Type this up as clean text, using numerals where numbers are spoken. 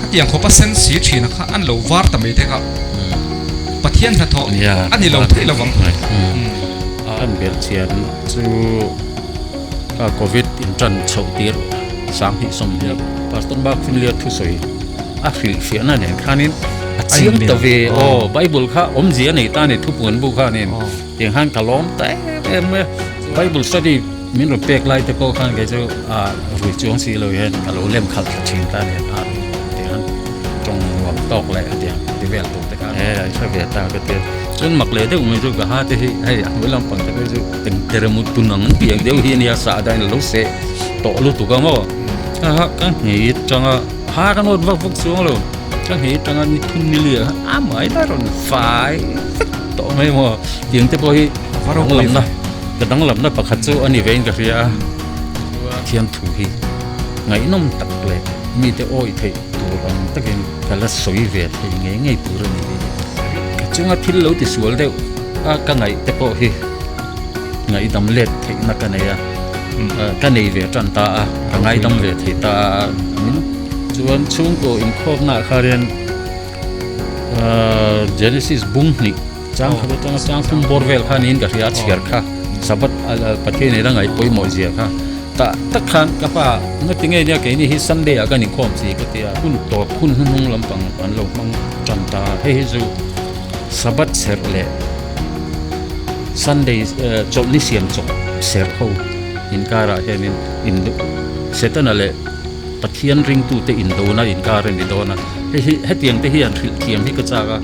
Khatiang khawpa sen si thina kha an lo var ta mai te kha Pathian hnathawh a ni lo theih lovang. An belh chian chu kha Covid in tan chhoh tir 2020 Pastor Mark Finley-a thusawi a hrilhfiahna nen khanin a chiang ta ve aw Bible kha awmzia a nei ta a ni thupuan bu khanin tiang khan ka lawm ta em em mai a Bible study Min rawn pek lai te pawh khan kei chu ah rui chuang si lo hian ka lo lem khalh thla thin ta nen a tiang tawng nuam tawk leh a tiang ti vel tur te khan e a hre ve ta ka tia chuan mak leh deuh mai chu ka ha te hi hei a hnuai lampang te phei chu eng tere mut tun ang an tih ang deuh hi ania sah dan a lo seh tawh lutuk a maw a ha ka nghei atanga ha ka nawt vak vak chuang lo ka nghei atanga ni thum ni li ah a mai la rawn fai vek tawh mai maw tiang te pawh hi danglamna Ka danglamna pakhat chu a ni vein ka hria a, Pathian thu hi ngaihnawm tak leh mite awih theih tur ang takin ka la sawi ve thei ngei ngei tur a ni tih hi. Ka chunga thil lo tisual deuh a ka ngaih te pawh hi ngaihdam let theihna ka nei a, ka nei ve tan ta a, ka ngaidam ve thei ta a. Chuan chhungkaw inkhawmnaah khan Genesis bung hnih Chang khat atanga chang thum bawr vel kha niin ka hria a chhiar kha Sabbath Pathian ina ngaih pawimawh zia kha tah tak khan ka pa ngati nge nia keini hi Sunday ah kan inkhawm si ka ti a hun tawp hun hnuhnung lampang an lo hmang tan ta hei hi chu Sabbath serh leh Sunday chawlhni siam chawp serh ho inkarah hianin in Setana leh Pathian ringtute indona inkar a ni dawn a, hei hi hetiang te hian hrilh thiam hi ka chak a.